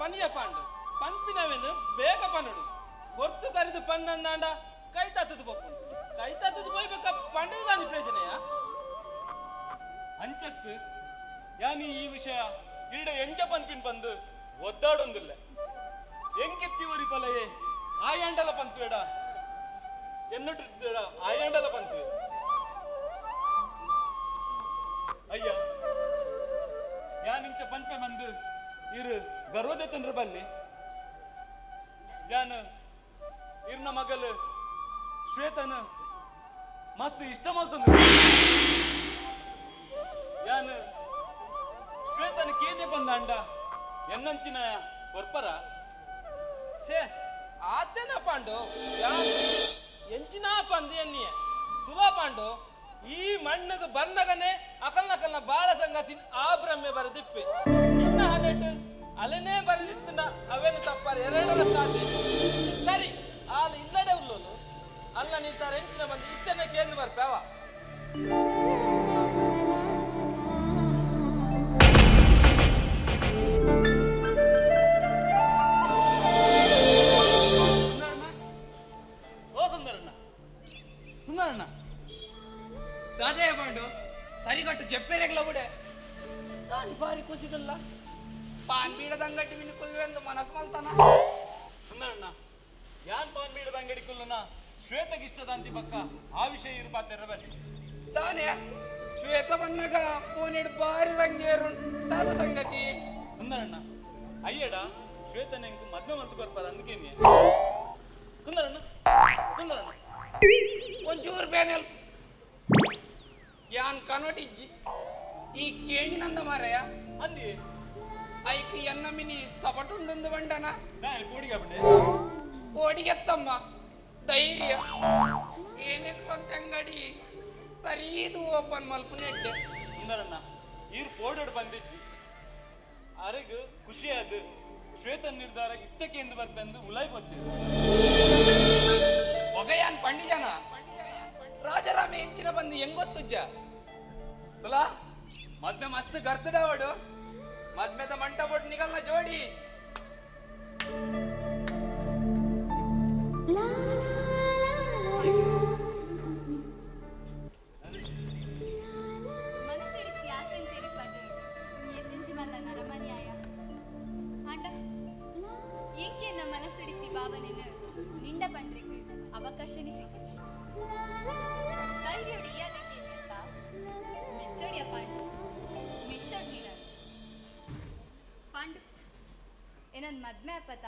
ಪನಿಯ ಪಾಂಡು ಪನ್ಪಿನವೇನು ಬೇಗ ಪನಡು ಹೊರ್ತು ಕರೆದು ಪಂದಂದಾಂಡ ಕೈ ತತ್ತದು ಪೊಪ್ಪುಂಡು ಕೈ ತತ್ತದು ಪೋಯ್ಬೇಕ ಪಂಡದ ದಾನಿ ಪ್ರಯೋಜನಯ. ಅಂಚತ್ತು ಯಾನಿ ಈ ವಿಷಯ ಈಡ ಎಂಚ ಪನ್ಪಿನ್ ಬಂದು ಒದ್ದಾಡೊಂದಿಲ್ಲ. ಎಂಕೆತ್ತಿ ಒರಿ ಪಲಯೆ ಆಯಾಂಡಲ ಪಂತ್ವೇಡ ಎನ್ನುಟ್ಟಿದ್ದೇಡ ಆಯಾಂಡಲ ಪಂತ್ವೆ. ಅಯ್ಯ, ಯಾನಿಂಚ ಪನ್ಪೆ ಬಂದು ಇರು ಗರ್ವದೆ ತಂದ್ರ ಬಲ್ಲಿ. ಯಾನ್ ಇರ್ನ ಮಗಲು ಶ್ವೇತನ ಮಸ್ತ್ ಇಷ್ಟ ಮಲ್ತಂದು. ಯಾನ್ ಶ್ವೇತನ ಕೇನೆ ಬಂದಾಂಡ ಎನ್ನಂಚಿನ ಕೊರ್ಪರ. ಛೇ, ಆತೇನ ಪಾಂಡು, ಯಾನ್ ಎಂಚಿನ ಪಂದು ಎನ್ನಿಯೆ ತುಲಾ ಪಾಂಡು. ಈ ಮಣ್ಣುಗೆ ಬನ್ನಗನೆ ಅಕಲ್ನ ಅಕಲ್ನ ಬಾಳ ಸಂಗತಿ ಆ ಭ್ರಮೆ ಬರೆದಿಪ್ಪೆ. ಇನ್ನ ಹಣೆಟ್ ಅಲೆನೇ ಬರೆದಿತ್ತಿನ ಅವೇನು ತಪ್ಪಾರೆ ಎರಡರ ಸಾಧ್ಯ. ಸರಿ, ಆಲ್ ಇಲ್ಲಡೆ ಉಲ್ಲೋಲು ಅಲ್ಲ ನಿಂತಾರ ಎಂಚಿನ ಬಂದು ಇತ್ತನೆ ಕೇಂದ್ರ ಬರ್ಪಾವ. ಸುಂದರಣ್ಣ, ಓ ಸುಂದರಣ್ಣ, ಸುಂದರಣ್ಣ. ದಾದೆಯ ಪಾಂಡು ಸರಿಗಟ್ಟು ಜೆಪ್ಪೆರೆಗ್ಲ ಬಿಡೆ. ದಾನಿ ಬಾರಿ ಖುಷಿಗಲ್ಲ ಪಾನ್ ಬೀಡದ ಅಂಗಡಿ ಮಿನಿ ಕುಲ್ವೆಂದು ಮನಸ್ ಮಲ್ತಾನ. ಸುಂದರಣ್ಣ, ಯಾನ್ ಪಾನ್ ಬೀಡದ ಅಂಗಡಿ ಕುಲ್ಲನ ಶ್ವೇತಗಿಷ್ಟದಾಂತಿ ಪಕ್ಕ ಆ ವಿಷಯ ಇರುಪಾತೆರ ಬಲ್ಲಿ. ದಾನೆ ಶ್ವೇತ ಬನ್ನಗ ಪೋನಿಡ್ ಬಾರಿ ರಂಗೇರು ದಾದ ಸಂಗತಿ. ಸುಂದರಣ್ಣ, ಅಯ್ಯಡ ಶ್ವೇತನೆಂಕು ಮದ್ವೆ ಮಂತು ಕೊರ್ಪಾರ ಅಂದಕೇನಿ. ಸುಂದರಣ್ಣ, ಸುಂದರಣ್ಣ. ಒಂಚೂರು ಬೇನೆಲ್ ಯಾನ್ ಕನೋಟಿಜ್ಜಿ ಈ ಕೇಣಿನಂದ ಮಾರಯ. ಅಂದಿ. ಐಕ್ ಎನ್ನ ಮಿನಿ ಸಪಟುಂಡುಂದು ಬಂಡನ. ನಾ ಪೋಡಿಗೆ ಬಂಡೆ. ಓಡಿಗೆತ್ತಮ್ಮ ಧೈರ್ಯ ಏನಕ್ಕೆ ಅಂಗಡಿ ತರೀದು ಓಪನ್ ಮಲ್ಪುನೆಡ್ಡೆ. ಸುಂದರಣ್ಣ, ಈರ್ ಪೋಡೋಡು ಬಂದಿಜ್ಜಿ. ಅರೆಗ್ ಖುಷಿ ಅದು ಶ್ವೇತ ನಿರ್ಧಾರ ಇತ್ತಕ್ಕೆ ಎಂದು ಬರ್ಪೆಂದು ಉಲಾಯ್ ಪತ್ತೆ. ಒಗಯಾನ್ ಪಂಡಿಜನ ರಾಜರಾಮ ಎಂಚಿನ ಬಂದು ಹೆಂಗೊತ್ತುಜ್ಜ ತುಲಾ ಮದ್ವೆ ಮಸ್ತ್ ಗರ್ತಡವಡು ಮದ್ಮೆದ ಮಂಟಪೊಟ್ಟು ನಿಗಲ್ನ ಜೋಡಿ. ಮನಸ್ಸಿಡಿಸಿ ಆಸೆನ್ ತೆರಿಪದು ಎತ್ತಂಜಿ ಮಲ್ಲ ನರಮನ್ಯಾಯ ಆಂಡ ಏಕೆ ನಮ್ಮ ಮನಸ್ಸಿಡಿತಿ ಭಾವನೆನ ನಿಂಡ ಪಂಡ್ರಿಗ್ ಅವಕಾಶನೇ ಸಿಕ್ಕಿಚಿ. ಧೈರ್ಯೋಡು ಇಯಾದಕ್ಕೆ ಅಂತ ಮೆಚ್ಚೋಡಿಯ ಪಾಂಡು, ಮೆಚ್ಚೋಡ್ ನೀನ ಪಾಂಡು. ಏನನ್ ಮದ್ಮೆ ಅಪತ,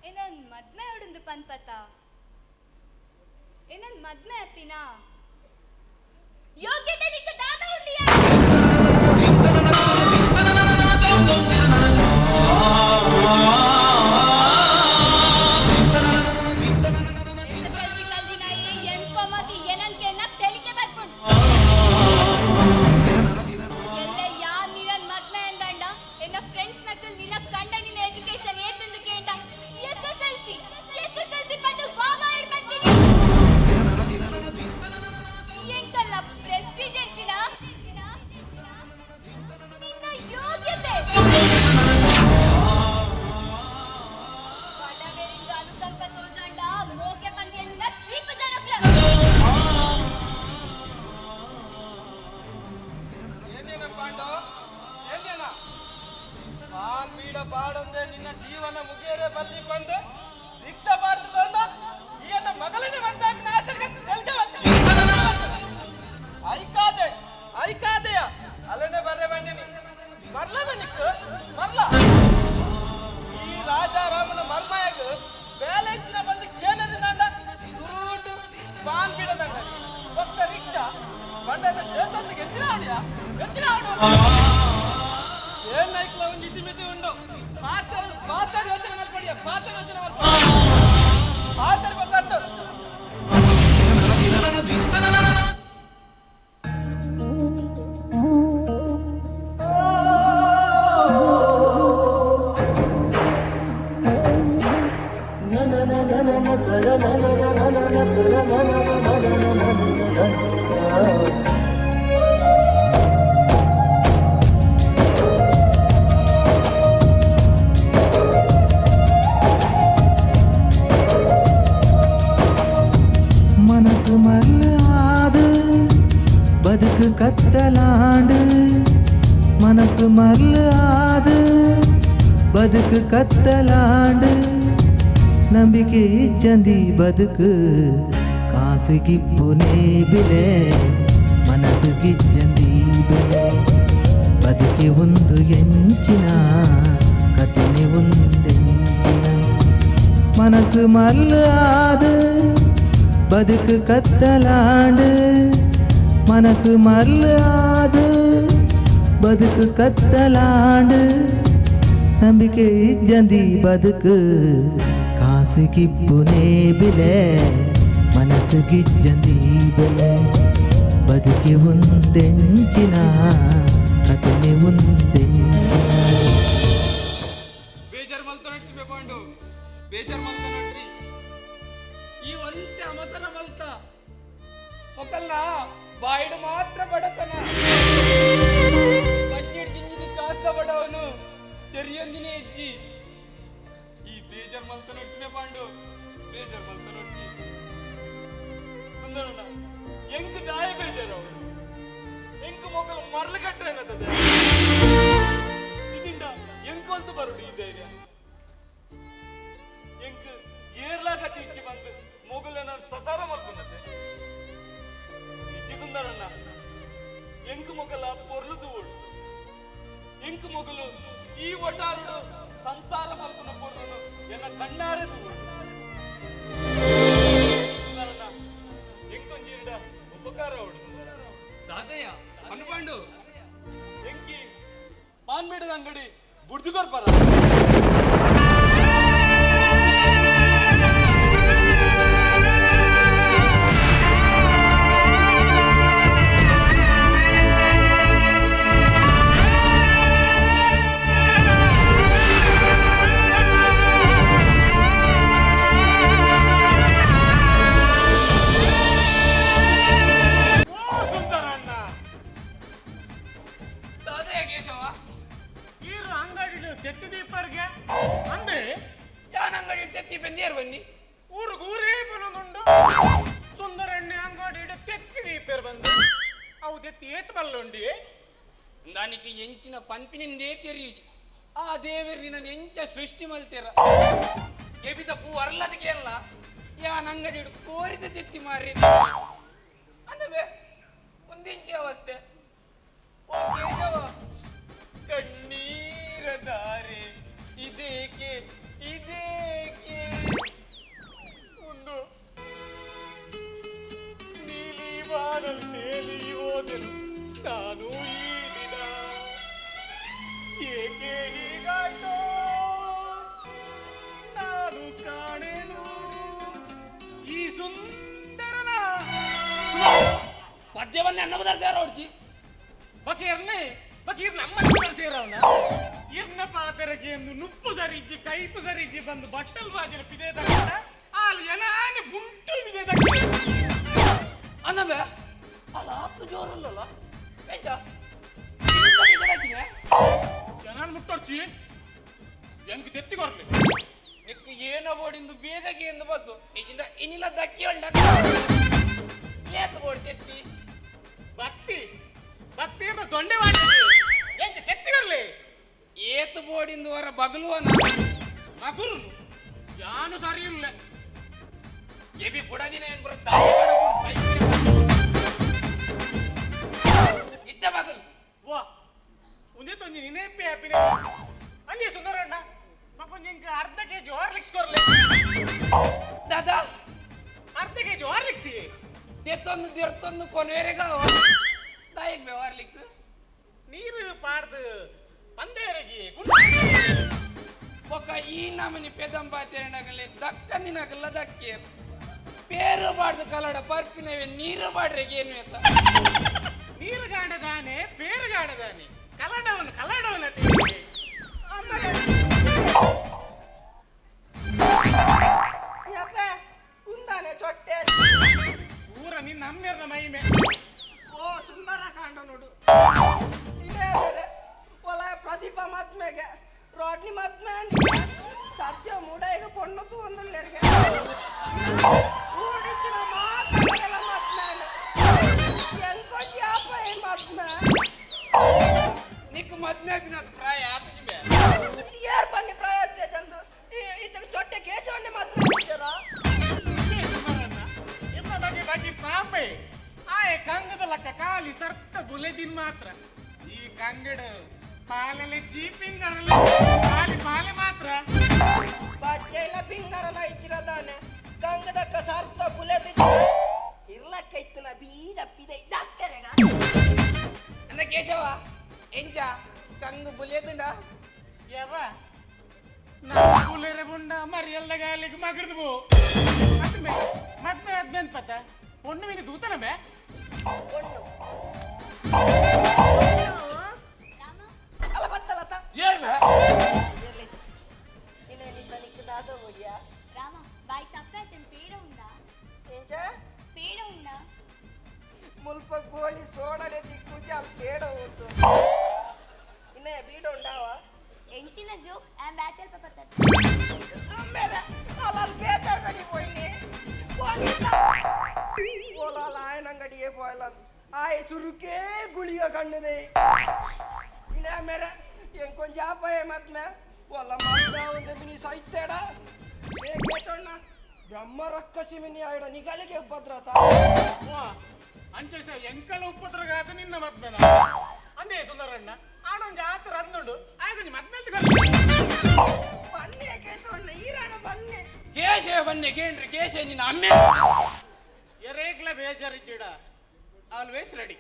ಏನನ್ ಮದ್ಮೆ ಅವಡೊಂದು ಪನ್ಪತ, ಏನನ್ ಮದ್ಮೆ ಅಪ್ಪಿನಾ ಯೋಗ್ಯತೆ ನಿಕ್ಕ ದಾದ ಉಂಡಿಯಾ? ಎಸ್ಎಸ್ಎಲ್ಸಿ ಕಲ್ದಿನಾಯೆ ಎನ್ಕೊಮತಿ ಏನನ್ಕೆನ್ನ ತೆಲಿಕೆ ಬರ್ಪುಂಡು. ಎಲ್ಲ ಯಾ ನಿರನ್ ಮದ್ಮೆ ಅಂದಂಡ ಎನ್ನ ಫ್ರೆಂಡ್ಸ್ ನಕಲ್ ನಿನ್ನ ಕಂಡ ನಿನ್ನ ಎಜುಕೇಶನ್ ಏತಂದು ಕೇಂಡ ಎಸ್ಎಸ್ಎಲ್ಸಿ ಎಸ್ಎಸ್ಎಲ್ಸಿ ಬಂದು ವಾವಾ ಬಂದಿನಿ. ಎಂಕಲ್ಲ ಪ್ರೆಸ್ಟೀಜ್ ಎಂಚಿನ ನಿನ್ನ ಯೋಗ್ಯತೆ ಬಡವೆರಿಂದ ಅನುಕಂಪ ತೋಜಾಂಡ ಮೋಕೆ ಪಂದ್ಯದಿಂದ ಚೀಪ್ ಜನಕ್ಲ. ಏನೇನ ಪಾಂಡು, ಏನೇನ ಪಾನ್ ಬೀಡ ಪಾಡೊಂದೆ ನಿನ್ನ ಜೀವನ ಮುಗಿಯರೆ ಬಲ್ಲಿ ಬಂದು ರಿಕ್ಷಾ ಬಾರ್ದುಕೊಂಡು ಈ ಎನ್ನ ಮಗಳನ್ನೇ ಬಂದಾಪಿನ ಆಸೆಗೆ ತೆಲ್ಗೆ ಬಂತ. ಐಕಾದೆ ಐಕಾದೆಯ ಅಲ್ಲನೆ ಬರ್ರೆ ಬಂದಿನಿ ಮರ್ಲ ಬನ್ನಿಕ್ ಮರ್ಲ. ಈ ರಾಜಾರಾಮನ ಮರ್ಮಯಗ್ ಬ್ಯಾಲೆನ್ಸ್ನ ಬಂದು ಕೇನದಿನಾಂಡ ಸುರೂಟು ಪಾನ್ ಬೀಡದಂಗ ಒಕ್ಕ ರಿಕ್ಷಾ ಬಂಡನ ಸ್ಟೇಷನ್ಗೆ ಎಂಚಿನ ಆಡಿಯ ಎಂಚಿನ ಆಡು. ಏನ್ ನೈಕ್ಲ ಒಂದು ಇತಿಮಿತಿ ಉಂಡು. ಪಾತ್ರ ಪಾತ್ರ ಯೋಚನೆ ಮಾಡ್ಕೊಡಿಯ, ಪಾತ್ರ ಯೋಚನೆ ಮಾಡ್ಕೊಡಿ, ಪಾತ್ರ ಗೊತ್ತಾಯ್ತು. ಮಲ್ಲಾದು ಬದುಕು ಕತ್ತಲಾಂಡು ನಂಬಿಕೆ ಇಜ್ಜಂದಿ ಬದುಕು ಕಾಸು ಗಿಪ್ಪುನೇ ಬೆಲೆ ಮನಸ್ಸು ಗಿಜ್ಜಂದಿ ಬೆಲೆ ಬದುಕೆ ಒಂದು ಎಂಚಿನ ಕಥೆನೆ ಒಂದೆಂಚಿನ ಮನಸ್ಸು ಮಲ್ಲಾದು ಬದುಕು ಕತ್ತಲಾಂಡು ಮನಸ್ಸು ಮಲ್ಲಾದು ಬದುಕು ಕತ್ತಲಾಂಡು ನಂಬಿಕೆ ಇಜ್ಜಂದಿ ಬದುಕು ಕಾಸು ಕಿಪ್ಪುನೇ ಬೆಲೆ ಮನಸ್ಸು ಗಿಜ್ಜಂದಿ ಬೆಲೆ ಬದುಕೆ ಒಂದೆಂಚಿನ ಕಥೆನೆ ಒಂದೆಂಚಿನ. ಬೇಜಾರ್ ಮಲ್ತ ಪಾಂಡು, ಬೇಜಾರ್ ಮಲ್ತ ನಟ್ರಿ. ಈ ಒಂತೆ ಅವಸರ ಮಲ್ತ ಮೊಕಲ್ನ ಬಾಯಿಡು ಮಾತ್ರ ಬಡತನ, ಬಜ್ಜಿಡ್ ಜಿಂಜಿದಿ ಕಾಸ್ತ ಬಡವನು ತೆರಿಯೊಂದಿನೇ ಹೆಜ್ಜಿ. ಈ ಬೇಜಾರ್ ಮಲ್ತ ನಡ್ಚಿಮೆ ಪಾಂಡು, ಬೇಜಾರ್ ಮಲ್ತ ನಡ್ಚಿ. ಸುಂದರಣ್ಣ, ಎಂಕ್ ದಾಯ ಬೇಜಾರು ಅವಳು? ಎಂಕ್ ಮೊಕಲ್ ಮರಳು ಕಟ್ಟೇನತದೆ ಇದಿಂಡ ಎಂಕ್ ಒಲ್ತು ಬರುಡು ಈ ಧೈರ್ಯ? ಎಂಕ್ ಏರ್ಲಾಗತಿ ಇಚ್ಚಿ ಬಂದು ಮೊಗಲ ನಾನು ಸಸಾರ ಮಲ್ಪುನತೆ ಇಚ್ಚಿ. ಸುಂದರಣ್ಣ, ಎಂಕ್ ಮೊಗಲ ಪೊರ್ಲು ತೂವೊಡು. ಎಂಕ್ ಮೊಗಲು ಈ ಒಟಾರುಡು ಸಂಸಾರ ಮಲ್ಪುನ ಪೊರ್ಲುನು ಎನ್ನ ಕಣ್ಣಾರೆ ತೂವೊಡು. ಸುಂದರಣ್ಣ, ಎಂಕೊಂಜಿರ್ಡ ಉಪಕಾರ ಅವಡು ಸುಂದರ. ದಾದಯ್ಯ ಅನ್ಕೊಂಡು ಎಂಕಿ ಪಾನ್ಬೇಡದ ಅಂಗಡಿ ಬುಡ್ದು ಕೊರ್ಪರ. ಓ ಸುಂದರಣ್ಣ. ದಾದಯ್ಯ ಕೇಶವ. ಈರು ಅಂಗಡಿ ತೆತ್ತಿ ದೀಪರ್ಗೆ ಅಂದ್ರೆ? ಯಾನ್ ಅಂಗಡಿ ತೆತ್ತಿ ಬೆಂದಿಯರ್ ಬನ್ನಿ. ಊರಿಗೆ ಊರೇ ಬನ್ನೊಂದುಂಡು, ಸುಂದರಣ್ಣ ಅಂಗಡಿ ತೆತ್ತಿ ದೀಪರ್ ಬಂದು. ಅವು ತೆತ್ತಿ ಏತ್ ಬಲ್ಲುಂಡಿ? దానికి ಎಂಚಿನ ಪಂಪಿನಿಂದೇ ತೆರಿಯುಜಿ. ಆ ದೇವರು ನಿನ್ನ ಎಂಚ ಸೃಷ್ಟಿ ಮಲ್ತೀರ? ಕೆಬಿದ ಪೂ ಅರ್ಲದಕ್ಕೆ ಅಲ್ಲ, ಯಾನ್ ಅಂಗಡಿ ಕೋರಿದ ತೆತ್ತಿ ಮಾರಿ ಅಂದಬೆ ಮುಂದಿಂಚಿ ಅವಸ್ಥೆ. ಓ ಕೇಶವ, ಕಣ್ಣೀರ ದಾರಿ ಇದೇಕೆ ಇದೇಕೆ? ಒಂದು ನೀಲಿ ಬಾನಲ್ ತೇಲಿ ಹೋದೆನು ನಾನು ಈ ದಿನ. ಏಕೆ ಹೀಗಾಯ್ತೋ ನಾನು ಕಾಣೆನು ಈ ಸುಂದರನ. ಪದ್ಯವನ್ನೇ ಅನ್ನಬದ ಸೇರ ಹೊಡ್ಚಿ. ಬಕೀರ್ನೆ ಬಕೀರ್ ನಮ್ಮ ಸೇರವನ ಇರ್ನ ಪಾತೆರಗೆ ಎಂದು ನುಪ್ಪು ಸರಿಜ್ಜಿ ಕೈಪು ಸರಿಜ್ಜಿ ಬಂದು ಬಟ್ಟಲ್ ಬಾಜಿನ ಪಿದೆ ತಕ್ಕಡ ಆಲ್ ಎನಾನಿ ಬುಂಟು ಪಿದೆ ತಕ್ಕಡ. ಅನ್ನಬೆ ಅಲ್ಲ, ಆತು ಜೋರಲ್ಲಲ್ಲ ಎಂಚ? ಜನಾನ್ ಮುಟ್ಟೊರ್ಚಿ, ಎಂಕ್ ತೆತ್ತಿಕೊರ್ಲಿ. ನಿಕ್ಕು ಏನೋ ಬೋಡಿಂದು ಬೇಗಗೆ ಎಂದು ಬಸ್ಸು ಇಜಿಂದ ಇನಿಲ ದಕ್ಕಿ ಉಂಡ. ಏತ್ ಬೋಡ್ ತೆತ್ತಿ? ಬತ್ತಿ ಬತ್ತಿ ಇರ್ನ ದೊಂಡೆ ಮಾಡಿ ಎಂಕ್ ತೆತ್ತಿಕೊರ್ಲಿ. ಏತ್ ಬೋಡಿಂದು ವರ ಬಗಲುವನ? ಮಗುರು ಯಾನು ಸರಿ ಇಲ್ಲ. ಎಬಿ ಬುಡದಿನ ಏನ್ ಬರೋ ತಾಯಿ ಬಡ ಬುಡ್ ಸೈಕಲ್ ಇದ್ದ ಬಗಲು. ವಾ, ಒಂದೇ ತೊಂದಿ ನಿನೇಪಿ ಹ್ಯಾಪಿನ ಅಂಜಿ ಸುಂದರಣ್ಣ ಮಕ್ಕೊಂದು ಇಂಕ ಅರ್ಧ ಕೆಜಿ ಹಾರ್ಲಿಕ್ಸ್ ಕೊರ್ಲೆ. ದಾದಾ? ಅರ್ಧ ಕೆಜಿ ಹಾರ್ಲಿಕ್ಸ್. ತೆತ್ತೊಂದು ದೆರ್ತೊಂದು ಕೊನೆವರೆಗಾವ ತಾಯಿಗ್ ಬೇ ಹಾರ್ಲಿಕ್ಸ್. ನೀರು ಪಾಡ್ದು ಪಂದೇರಿಗೆ. ಬೊಕ್ಕ ಈ ನಮನಿ ಪೆದಂಬಾತೆರಣಗಲೆ ದಕ್ಕಂದಿನಗಲ್ಲ ದಕ್ಕೆ ಪೇರು ಬಾಡ್ದು ಕಲಡ ಪರ್ಪಿನವೆ ನೀರು ಬಾಡ್ರೆಗೆ ಏನು ಎತ್ತ? ನೀರು ಗಾಣದಾನೆ, ಪೇರು ಗಾಣದಾನೆ, ಕಲಡವನು ಕಲಡವನ. ಯಪ್ಪೆ, ಉಂದಾನೆ ಚೊಟ್ಟೆ. ಊರ ನಿನ್ನ ಅಮ್ಮೆರ್ನ ಮಹಿಮೆ. ಓ ಸುಂದರ ಕಾಂಡ ನೋಡು, ಇದೇ ಬೇರೆ ಒಲ ಪ್ರದೀಪ ಮದ್ಮೆಗೆ ರೋಡ್ನಿ ಮದ್ಮೆ ಸದ್ಯ ಮೂಡ ಈಗ ಪೊಣ್ಣು ತೂಂದುಲ್ಲೆರ್ಗೆ ಊಡಿತ್ತಿನ ಮಾತಾಡಲ್ಲ ಮದ್ಮೆ. ಎಂಕೊಂಜಿ ಆಪ ಈ ಮದ್ಮೆ. ನಿಕ್ ಮದ್ಮೆ ಆಪಿನಾತ್ ಪ್ರಾಯ ಆತುಜಿ ಬೇ. ಯಾರ್ ಬನ್ನಿ ಪ್ರಾಯ ಚಂದು ಇತ್ತ ಚೊಟ್ಟೆ ಕೇಶವಣ್ಣೆ ಮದ್ಮೆ ಆತಿಜರ? ನಿಮ್ಮ ಬಗ್ಗೆ ಬಾಜಿ ಪಾಪೆ ಆಯೆ ಕಂಗದ ಲಕ್ಕ ಕಾಲಿ ಸರ್ತ ಬುಲೆದಿನ್ ಮಾತ್ರ. ಈ ಕಂಗಡ ಪಾಲಲೆ ಜೀಪಿಂಗರಲ್ಲ ಕಾಲಿ ಪಾಲೆ ಮಾತ್ರ. ಬಜ್ಜೆಲ ಪಿಂಗರಲ ಇಚ್ಚಿರದಾನೆ ಕಂಗದಕ್ಕ ಸರ್ತ ಬುಲೆದಿ ಇರ್ಲಕ್ಕ ಇತ್ತನ ಬೀದ ಪಿದ ಇದ್ದಾಕ್ತರೆಗ. ಅಂದ ಕೇಶವ ಎಂಚ ಕಂಗು ಬುಲೆದುಂಡ? ಯವ್ವ ನಾ ಬುಲೆರೆ ಬುಂಡ ಮರಿ ಎಲ್ಲ ಗಾಲಿಗೆ ಮಗಡ್ದು ಬೋ ಮದ್ಮೆ ಮದ್ಮೆ ಅದ್ಮೇನ್ ಪತ್ತ ಪೊಣ್ಣು ಮೀನು ದೂತನ ಬೇ. ಪೊಣ್ಣು ಅಲ್ಲ ಬತ್ತಲತ. ಏನ್ ಬೇ? ಇನ್ನೇನಿತ್ತ ನಿಕ್ಕ ದಾದ ಓಡಿಯಾ? ರಾಮ ಬಾಯ್ ಚಪ್ಪಾಯ್ತೇನೆ ಪೇಡ ಉಂಡಾ? ಎಂಚ? ಪೇಡ ಉಂಡಾ? ಮುಲ್ಪ ಗೋಳಿ ಸೋಡನೆ ದಿಕ್ಕುಜಿ ಅಲ್ಲಿ ಪೇಡ ಹೋತು. ಇನ್ನೇ ಬೀಡ ಉಂಡಾವ? ಎಂಚಿನ ಜೋಕ್ ಆ್ಯಂ ಬ್ಯಾಟಲ್ ಪಪತ್ತ. ಅಮ್ಮೇರೆ ಅಲ್ಲ ಅಲ್ಲಿ ಬೇತ ಅಂಗಡಿ ಹೋಯ್ನಿ ಓಲ ಅಲ್ಲ ಆಯನ ಅಂಗಡಿಗೆ ಪೋಯಲ್ಲ ಆಯ್ ಸುರುಕೇ ಗುಳಿಗ ಕಣ್ಣದೆ. ಇನ್ನ ಮೇರೆ ಎಂಕೊಂಚ ಆಪಾಯ ಮದ್ಮೆ ಒಲ್ಲ ಮದ್ಮೆ ಒಂದು ಮಿನಿ ಸೈತೇಡ. ಏ ಕೇಸಣ್ಣ ಬ್ರಹ್ಮ ರಕ್ಕಸಿ ಮಿನಿ ಆಯ್ಡ ನಿಗಲಿಗೆ ಉಪದ್ರತ. ಅಂಚೆ ಎಂಕಲ ಉಪದ್ರಗಾತ ನಿನ್ನ ಮದ್ಮೆನ ಅಂದೇ ಸುಂದರಣ್ಣ ಆಡೊಂದು ಜಾತ್ರೆ ಅಂದುಂಡು ಆಗೊಂಜಿ ಮದ್ಮೇಲೆ ಬನ್ನಿ ಕೇಶವಣ್ಣ ಈರಾಣ ಬನ್ನಿ. ಕೇಶವ ಬನ್ನಿ ಕೇಳ್ರಿ ಕೇಶವ ನಿನ್ನ ಅಮ್ಮೆ. ಎರೇಗ್ಲ ಬೇಜಾರಿದ್ದೀಡ ಆಲ್ವೇಸ್ ರೆಡಿ.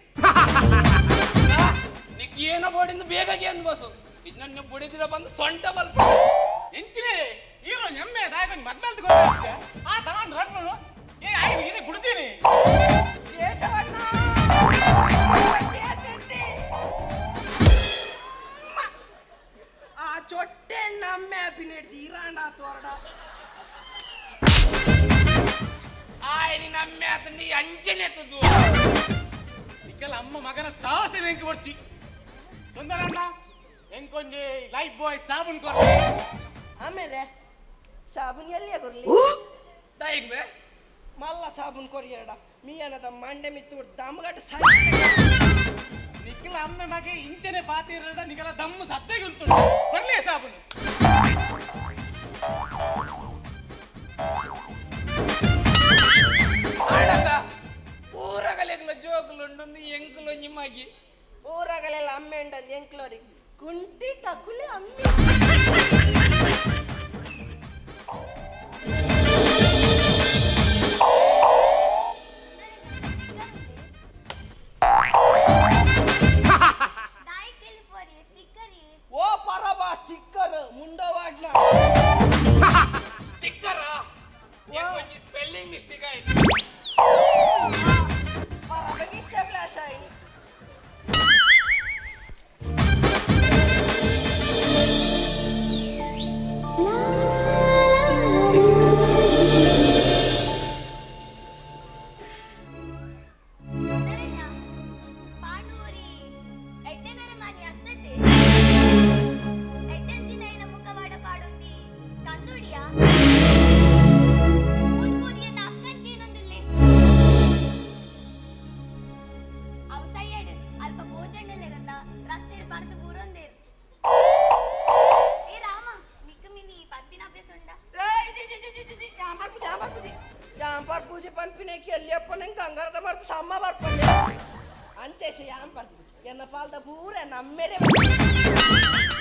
ನಿಕ್ ಏನ ಬೋಡಿಂದ ಬೇಗ ಗೇಂದ್ ಬಸ್ಸು ಇದನ್ನ ಬುಡಿದಿರ ಬಂದು ಸೊಂಟ ಬಲ್ಪ. ಎಂಚಿನೇ ಈರೋ ಎಮ್ಮೆ ದಾಗೊಂದು ಮದ್ಮೇಲೆ ಗೊತ್ತಾಗ್ತದೆ ಆ ತಗೊಂಡು ರಣ್ಣು ಏ ಆಯ್ ಇರೇ ಬಿಡ್ತೀನಿ. ಕೇಶವಣ್ಣ ಆ ಚೊಟ್ಟೆ ನಮ್ಮೆ ಪಿನೇಡ್ತಿ ಈರಾಣ ತೋರಡ. ಆಯ್ ನಿನ್ನ ಅಮ್ಮೆ ಆತ ನೀ ಅಂಚನೆ ಎತ್ತದು. ನಿಕ್ಕಲ್ಲ ಅಮ್ಮ ಮಗನ ಸಾಹಸ ಎಂಕ್ ಬರ್ಚಿ ಸುಂದರಣ್ಣ ಎಂಕೊಂಜಿ ಲೈಫ್ ಬಾಯ್ ಸಾಬೂನ್ ಕೊರ್ಲಿ. ಆಮೇಲೆ ಸಾಬೂನ್ ಎಲ್ಲಿಯ ಕೊರ್ಲಿ? ದಾಯಿಗ್ ಬೇ. ಮಲ್ಲ ಸಾಬೂನ್ ಕೊರಿಯಡ ಮೀಯನದ ಮಂಡೆ ಮಿತ್ತು ದಮ್ಗಟ್ಟು ಸೈ. ನಿಕ್ಕಲ ಅಮ್ಮ ಮಗೆ ಇಂಚನೆ ಪಾತಿರಡ ನಿಕಲ ದಮ್ಮು ಸದ್ದೆಗೆ ಉಂಟು ಬರ್ಲಿ ಸಾಬೂನು. ಆಡತ ಪೂರಗಲೆಗ್ಲ ಜೋಕುಲುಂಡು ಎಂಕುಲು ನಿಮ್ಮಗಿ. ಪೂರಗಲೆಲ್ಲ ಅಮ್ಮೆ ಉಂಡಂದು ಎಂಕ್ಲೋರಿ ಕುಂಟಿ ಟಕುಲೆ ಅಮ್ಮೆ. ದಾಯಿ ಟೆಲಿಫೋನ್ ಸ್ಟಿಕ್ಕರ್. ಓ ಪರಬಾ ಸ್ಟಿಕ್ಕರ್ ಮುಂಡವಾಡ್ನ. ಸ್ಟಿಕ್ಕರ್ ಒಂಜಿ ಸ್ಪೆಲ್ಲಿಂಗ್ ಮಿಸ್ಟೇಕ್ ಆಯ್ತು. ಪರಬ ಫ್ಲಾಶ್ ಆಯ್ತು. ಸುಂದರಣ್ಣ ಪಾಂಡುವರಿ ಎಡ್ಡೆನರ ಮಾನಿ ಅತ್ತತೆ ಎಡ್ಡೆಂತಿನ ಏನ ಮುಖವಾಡ ಪಾಡೊಂದಿ ಕಂದುಡಿಯ ಮೂದು ಮೂದಿಯನ್ನ ಅಕ್ಕನ್ಕೇನೊಂದಿಲ್ಲೆ ಅವು ಸೈಯಡ್ ಅಲ್ಪ ಭೋಜನಲೆರತ್ತ ರಸ್ತೆ ಪರ್ದು ಬೂರೊಂದೇರು. ಏ ರಾಮ ನಿಕ್ಕ ಮಿನಿ ಪರ್ಪಿನ ಅಭ್ಯಾಸ ಉಂಡ? ಏಯ್ G G G G G G ಯಾಂಬರ್ ಪೂಜೆ ಯಾಂಬರ್ ಪೂಜೆ ಯಾಂಬರ್ ಪೂಜೆ ಪನ್ಪಿನೆಕ್ಕೆ ಎಲ್ಲಿಯಪ್ಪ ನಂಗೆ ಅಂಗಾರದ ಮರ್ತು ಸಮ್ಮ ಬರ್ಪದೆ ಅಂಚೆಸಿ ಯಾಂಬರ್ ಪೂಜೆ ಎನ್ನ ಪಾಲ್ದ ಪೂರ ನಮ್ಮೆರೆ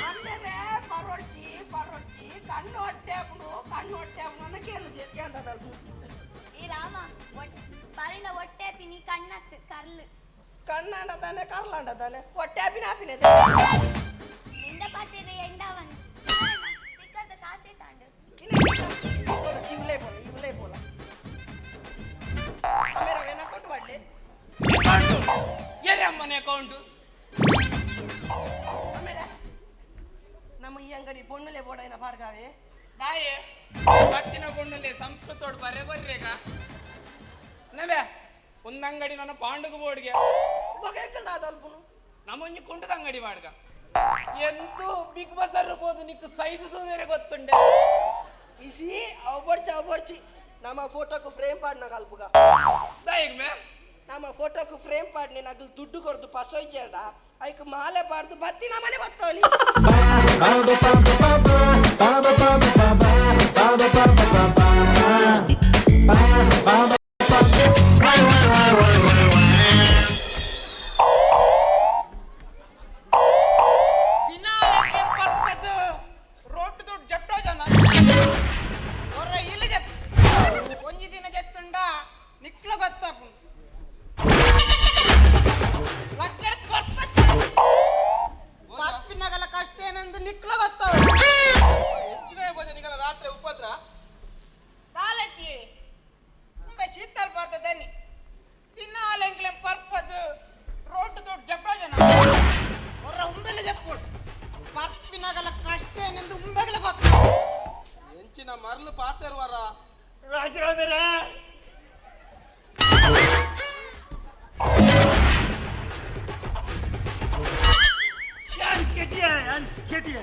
ಅಮ್ಮೆರೆ ಪರೊಡ್ಚಿ ಪರೊಡ್ಚಿ ಕಣ್ಣು ಹೊಟ್ಟೆ ಹಾಪುಂಡು ಕಣ್ಣು ಹೊಟ್ಟೆ ಹಾಪುಂಡು ಅನ್ನಕ್ಕೆ ಕೇಳು ಜೇತಿ ಅಂತದಲ್ಪು. ಏ ರಾಮ ಒಟ್ ಪರಂಡ ಹೊಟ್ಟೆ ಪಿನಿ ಕಣ್ಣತ್ ಕರ್ಲು. ಕಣ್ಣಾಂಡ ತಾನೆ ಕರ್ಲಾಂಡ ತಾನೆ ಹೊಟ್ಟೆ ಹಾಪಿನ ಹಾಪಿನ. ನಿಂದ ಪಾತೆರೆ ಎಂಡಾವಂದು ಸ್ಟಿಕ್ಕರ್ದ ಕಾಸೆ ತಾಂಡು. ಇವ್ಲೇ ಪೋಲ ಇವ್ಲೇ ಪೋಲ ಅಮ್ಮೆರ ಏನ ಅಕೌಂಟ್ ಮಾಡ್ಲಿ? ಅಕೌಂಟು ಎರೆ ಅಮ್ಮನೆ ಅಕೌಂಟು. ಆಮೇಲೆ ನಮ್ಮ ಈ ಅಂಗಡಿ ಪೊಣ್ಣುಲೆ ಬೋಡೈನ ಪಾಡ್ಗಾವೆ. ದಾಯೆ ಪತ್ತಿನ ಪೊಣ್ಣಲ್ಲಿ ಸಂಸ್ಕೃತೋಡು ಬರೆ ಬರ್ರೇಗ ನವೆ ಒಂದಂಗಡಿ ನನ್ನ ಪಾಂಡುಗ ಬೋರ್ಡ್ಗೆ. ಬೊಕ ದಾದಲ್ಪುನು. ನಮ್ಮೊಂಜಿ ಕುಂಟದ ಅಂಗಡಿ ಮಾಡ್ಗ ಎಂತೂ ಬಿಗ್ ಬಜಾರ್ ಬೋದು ನಿಕ್ಕು ಸೈಜ್ ಬೇರೆ ಗೊತ್ತುಂಡೆ. ಇಸಿ ಅವು ಬಡ್ಚಿ ಅವು ಬಡ್ಚಿ ನಮ್ಮ ಫೋಟೋకు ಫ್ರೇಮ್ ಪಾಡ್ನ ಕಲ್ಪುಗ. ದಾಯಿಗ್ ಮೇ. ನಮ್ಮ ಫೋಟೋకు ಫ್ರೇಮ್ ಪಾಡ್ನಿ ನಗಲು ದುಡ್ಡು ಕೊರ್ದು ಪಸೊಯ್ಜೆರಡ ಐಕ್ ಮಾಲೆ ಬಾರ್ದು ಬತ್ತಿನ ಮನೆ ಬತ್ತೋಲಿ. ದಿನ ಪರ್ಪದು ರೋಡ್ ದುಡ್ಡು ಜಪ್ಟೋ ಜನ ಹೊರ ಇಲ್ಲಿ ಜಪ್ ಒಂಜಿ ದಿನ ಜತ್ತುಂಡ ನಿಕ್ಲ ಗೊತ್ತಾಪು. ಪರ್ಪಿನಗಲ ಕಷ್ಟ ಏನಂದು ನಿಕ್ಲ ಗೊತ್ತಾವ. ಹೆಚ್ಚಿನ ನಿಗಲ ರಾತ್ರಿ ಉಪದ್ರ. ಕಾಲಜ್ಜಿ ತುಂಬ ಶೀತಲ್ ಬರ್ತದನಿ. ದಿನ ಎಂಕ್ಲೆ ಪರ್ಪದು ರೋಡ್ ದುಡ್ಡು ಜಪ್ಟೋ ಜನ ಹೊರ ಉಂಬೆಲೆ ಜಪ್ಪುಡು ಪರ್ಪಿನಗಲ ಕಷ್ಟ ಏನೆಂದು ಉಂಬೆಗಲ ಗೊತ್ತ. ಎಂಚಿನ ಮರಳು ಪಾತೆರುವಾರ. ರಾಜರಾಮರೇ. ಯಾನ್ ಕೆಟಿಯ, ಯಾನ್ ಕೆಟಿಯ.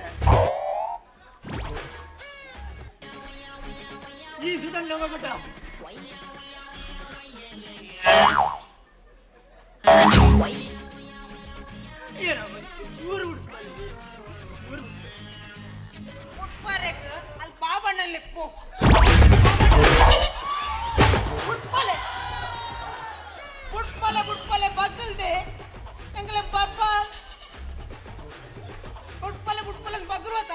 ಈ ಸುಧನ್ ನಮಗಟ. ಏನೋ ಊರು ಉಡ್ಪಲ್ಲಿ ಊರು. ಉಟ್ಪಾರೆಗ್ ಅಲ್ಲಿ ಬಾಬಣ್ಣಲ್ಲಿ ಪೋ. ಉಟ್ಪಲೆ ಉಟ್ಪಲೆ ಉಟ್ಪಲೆ ಬಗ್ಗಲ್ದೆ ಎಂಗಲೆ ಬಾಬಾ. ಉಟ್ಪಲೆ ಉಟ್ಪಲೆ ಬಗ್ರುವತ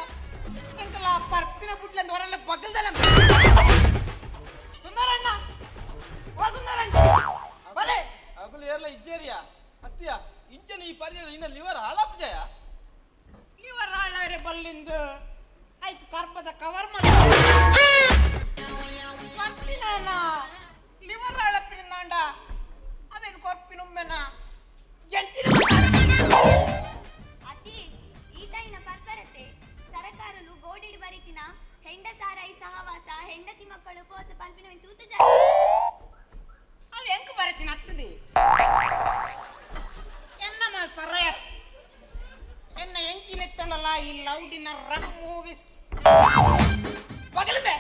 ಎಂಕಲ ಪರ್ಪಿನ ಬುಟ್ಲೆ ಹೊರಲ್ಲ ಬಗ್ಗಲ್ದ. ಸುಂದರಣ್ಣ, ಓ ಸುಂದರಣ್ಣ, ಬಲೆ. ಅಗುಲು ಏರ್ಲ ಇಜ್ಜೇರಿಯಾ ಅತ್ತಿಯ ಇಂಚನ ಈ ಪರ್ಯ ಇನ್ನ ಲಿವರ್ ಹಾಳಾಪ್ ಜಯ. ಲಿವರ್ ಹಾಳಾರೆ ಬಲ್ಲಿಂದು ಐಕ್ ಕರ್ಪದ ಕವರ್ ಪರ್ಪಿನ ಲಿವರ್ ಹಾಳಪ್ಪಿನ ಅವೇನು ಕೊರ್ಪಿನ ಉಮ್ಮೆನ ಎಂಚಿನ. ಅತಿ ಈತೈನ ಪರ್ಪರತೆ ಸರಕಾರಲು ಗೋಡಿಡ್ ಬರಿತಿನ ಹೆಂಡ ಸಾರಾಯಿ ಸಹವಾಸ ಹೆಂಡತಿ ಮಕ್ಕಳು ಪೋಸ ಪನ್ಪಿನವಿನ್ ತೂತು ಜಾಗ. ಅವು ಹೆಂಗ್ ಬರತೀನಿ ಹತ್ತದಿ ಎನ್ನ ಮಾಲ್ ಸರಯತ್ ಎನ್ನ ಎಂಚಿನೆತ್ತಳಲ್ಲ ಈ ಲೌಡಿನ ರಮ್ ಮೂವೀಸ್ ಬಗಲ್ಬೆ